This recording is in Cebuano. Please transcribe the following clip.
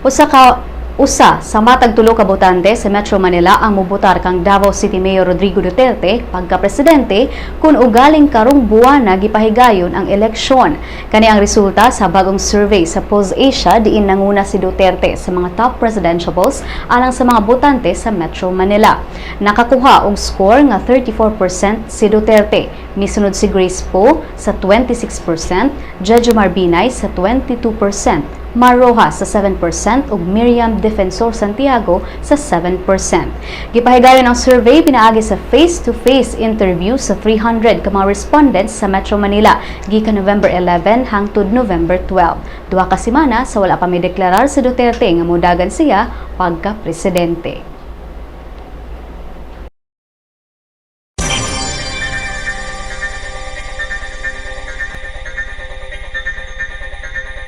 Usa sa matag tulo ka botante sa Metro Manila ang mubotar kang Davao City Mayor Rodrigo Duterte pagka-presidente kung ugaling karong buwana gipahigayon ang eleksyon. Kani ang resulta sa bagong survey sa Pulse Asia diin nanguna si Duterte sa mga top presidentiables alang sa mga botante sa Metro Manila. Nakakuha og score nga 34% si Duterte. Misunod si Grace Poe sa 26%, Jejomar Binay sa 22%, Mar Roxas sa 7% ug Miriam Defensor Santiago sa 7%. Gipahigayon ang survey pinaagi sa face-to-face interview sa 300 ka mga respondents sa Metro Manila gikan November 11 hangtod November 12. 2 ka semana sa wala pa mideklarar si Duterte nga modagan siya pagka-presidente.